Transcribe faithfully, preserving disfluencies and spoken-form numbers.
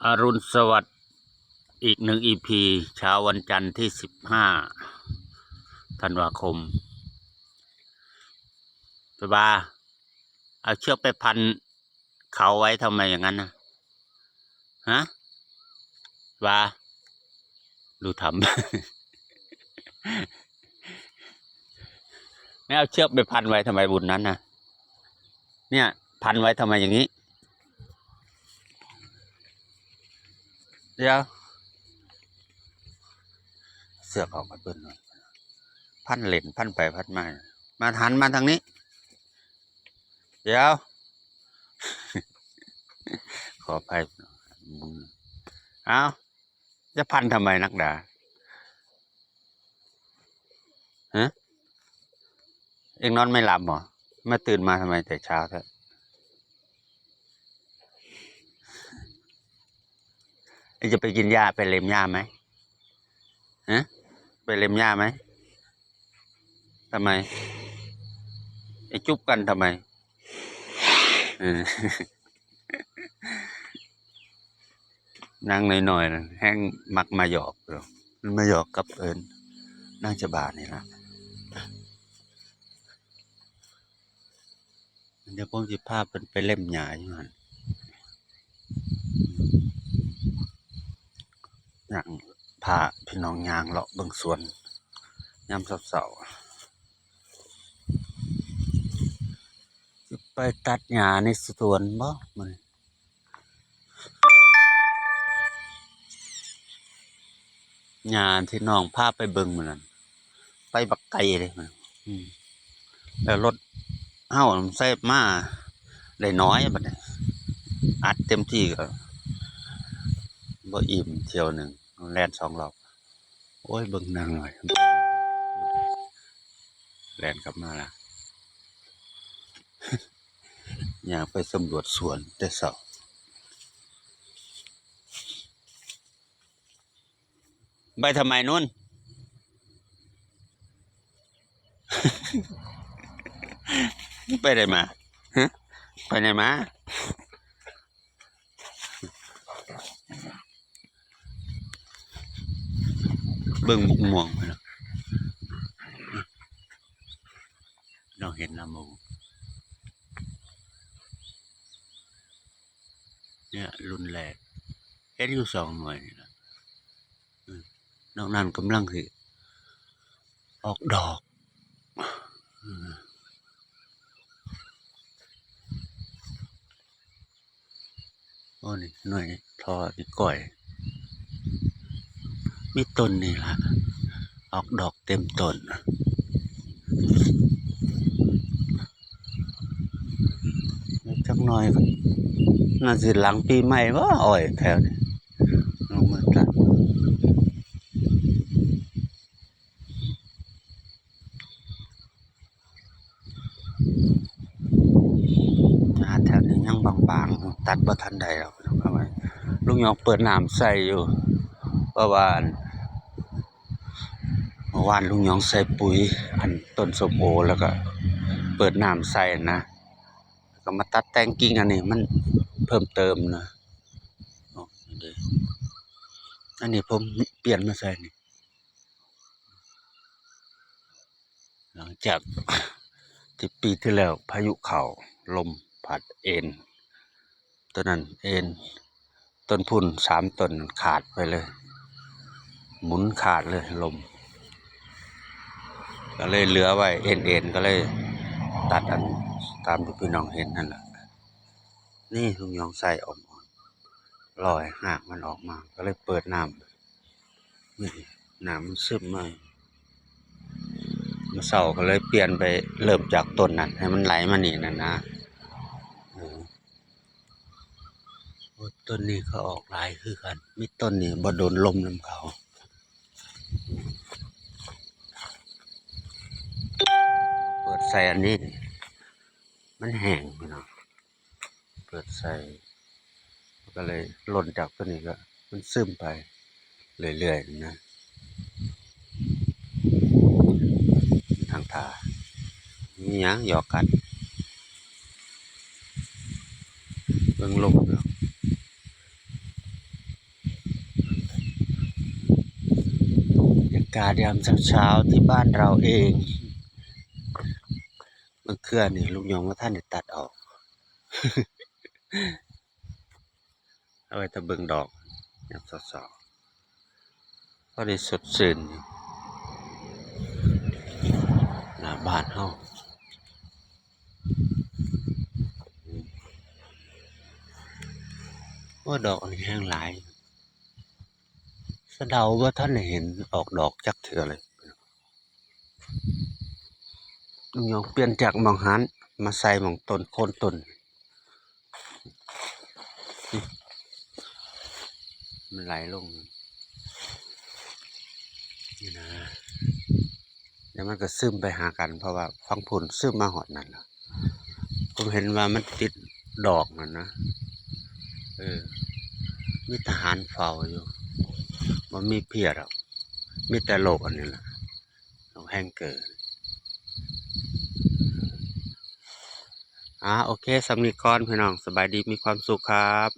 อรุณสวัสดิ์อีกหนึ่ง อีพี เช้าวันจันทร์ที่สิบห้า ธันวาคม ไปบา เอาเชือกไปพันเขาไว้ทำไมอย่างนั้นนะ ฮะ บา ดูทำ ไม่เอาเชือกไปพันไว้ทำไมบนนั้นนะ เนี่ย พันไว้ทำไมอย่างนี้ เดี๋ยว เสือกออกมาเบิ่งหน่อย พันเล่นพันไปพันมา มาหันมาทางนี้ เดี๋ยว ขออภัย เอา จะพันทำไมนักหนา ฮะ เอ็งนอนไม่หลับเหรอ มาตื่นมาทำไมแต่เช้าแท้ เอ็งจะไปกินหญ้า ไปเล็มหญ้าไหม ฮะ ไปเล็มหญ้าไหม ทำไม ไอ้จุ๊บกันทำไม เออ นั่งหน่อยๆนะ แฮงมักมาหยอกเนาะ มันมาหยอกกับเอิ้น นางจะบานี่ล่ะ เดี๋ยวผมสิพาเพิ่นไปเล็มหญ้าอยู่หั่น ย่าง พาพี่น้องย่างเลาะเบิ่งสวน ยามเช้าๆ สิไปตัดหญ้าในสวนบ่มื้อนี้ หญ้าที่น้องพาไปเบิ่งมื้อนั้น ไปบักไกเลย อืม แล้วรถเฮามันใส่มาได้น้อยบัดนี้ อัดเต็มที่ก็บ่อิ่ม เที่ยวหนึ่งแล่นสองรอบ โอ้ย เบิ่งนางหน่อย แล่นกลับมาละ อยากไปสำรวจสวนแต่เช้า ไปทำไมนู่น ไปไหนมา ฮะ ไปไหนมา เบิ่งบักม่วงไปแล้ว เราเห็นแล้วหมู่ เนี่ย รุ่นแรก เห็นอยู่สองหน่วยนี่ล่ะ อืม นอกนั้นกำลังสิออกดอก อืม โอ้ นี่หน่วยทอนี่ก้อย มีต้นนี่ล่ะ ออกดอกเต็มต้น จักหน่อยก็น่าสิหลังปีใหม่บ่ อ้อยแถวนี้ ลงมาตัด หญ้าแถวนี้ยังบางๆ ตัดบ่ทันได้ดอก เอาไว้ ลุงหยองเปิดน้ำใส่อยู่ เพราะว่า เมื่อวานลุงหยองใส่ปุ๋ย อันต้นส้มโอ แล้วก็เปิดน้ำใส่นะ แล้วก็มาตัดแต่งกิ่งอันนี้มันเพิ่มเติมนะ อ๋อ เดี๋ยว อันนี้ผมเปลี่ยนมาใส่นี่ หลังจากที่ปีที่แล้วพายุเข้า ลมพัดเอ็น ต้นนั้นเอ็น ต้นพุ้นสามต้นขาดไปเลย หมุนขาดเลย ลม ก็เลยเหลือไว้เอ็นๆ ก็เลยตัดอันตามที่พี่น้องเห็นนั่นแหละ นี่ลุงหยองใส่อ่อนๆ รอให้รากมันออกมา ก็เลยเปิดน้ำ นี่ น้ำมันซึมมา มื้อเช้าก็เลยเปลี่ยนไป เริ่มจากต้นนั้น ให้มันไหลมานี่นั่นนะ เออ โอ้ ต้นนี้ก็ออกหลายคือกัน มีต้นนี้บ่โดนลมนำเขา เปิดใส่อันนี้ มันแห้งพี่น้อง เปิดใส่ ก็เลยหล่นจากตัวนี้ก็ มันซึมไปเรื่อยๆนะ ทางทา มีหยังหยอกกัน เบิ่งลมเนาะ กาศยามเช้าๆที่บ้านเราเอง เมื่อคืนนี่ลุงยงว่าท่านได้ตัดออก เอาไว้ถ้าเบิ่งดอกยามเช้าๆ พอได้สดชื่นอยู่หน้าบ้านเฮา โอ้ ดอกอันนี้แฮงหลาย สะเดาบ่ทันได้เห็นออกดอกจักเทื่อเลย ลุงยงเปลี่ยนจากหม่องหั้นมาใส่หม่องต้นโคนต้น มันไหลลง นี่นะ เดี๋ยวมันก็ซึมไปหากัน เพราะว่าฝั่งพุ้นซึมมาฮอดนั่นล่ะ ผมเห็นว่ามันติดดอกนั่นนะ เออ มีทหารเฝ้าอยู่ บ่มีเพี้ยดอก มีแต่โรคอันนี้ล่ะ โรคแฮงเกอร์ อ่า โอเค ส่ำนี้ก่อนพี่น้อง สบายดี มีความสุขครับ